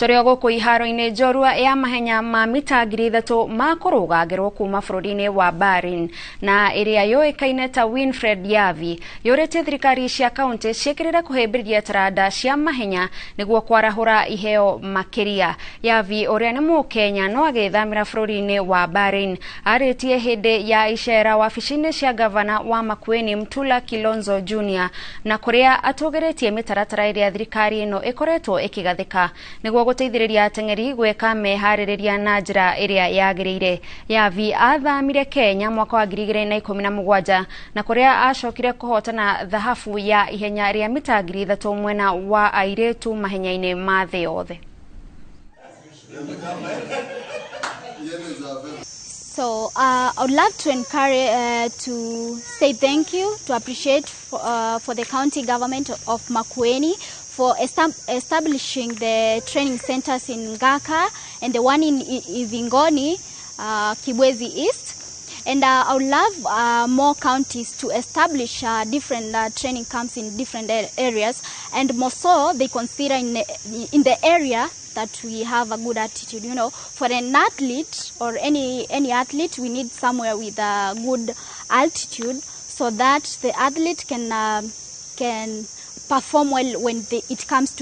Tũrĩ o gũkũ iharo-inĩ, njorua ya mahenya ma mita 3,000 ma kũrũgangĩrwo kuma bũrũri-inĩ wa Bahrain na ĩrĩa yũĩkaine ta Winfred Yavi yũrĩtie thirikari cia kaunti ciĩkĩrĩre kũhĩmbĩria taranda cia mahenya nĩguo kwarahũra iheo makĩria. Yavi, ũrĩa nĩ Mũkenya no agĩthamĩra bũrũri-inĩ wa Bahrain, arĩtie hĩndĩ ya icera wabici-inĩ cia gavana wa Makueni Mutula Kilonzo Jr, na kũrĩa atũgĩrĩtie mĩtaratara ĩrĩa thirikari ĩno ĩkoretwo ĩkĩgathĩka nĩguo gũteithĩrĩria ateng'eri gwĩka meharĩrĩria na njĩra ĩrĩa yagĩrĩire. Yavi athamire Kenya mwaka wa 2017 na kũrĩa acokire kũhotana thahabu ya ihenya rĩa mita 3,000 mwena wa airĩtu mahenya-inĩ ma thĩ yothe. So I would love to encourage, to say thank you, to appreciate for the county government of Makueni for establishing the training centers in Ngaka and the one in Ivingoni, Kibwezi East. And I would love more counties to establish different training camps in different areas, and more so they consider in the area that we have a good attitude. For an athlete or any athlete, we need somewhere with a good altitude so that the athlete can perform well when it comes to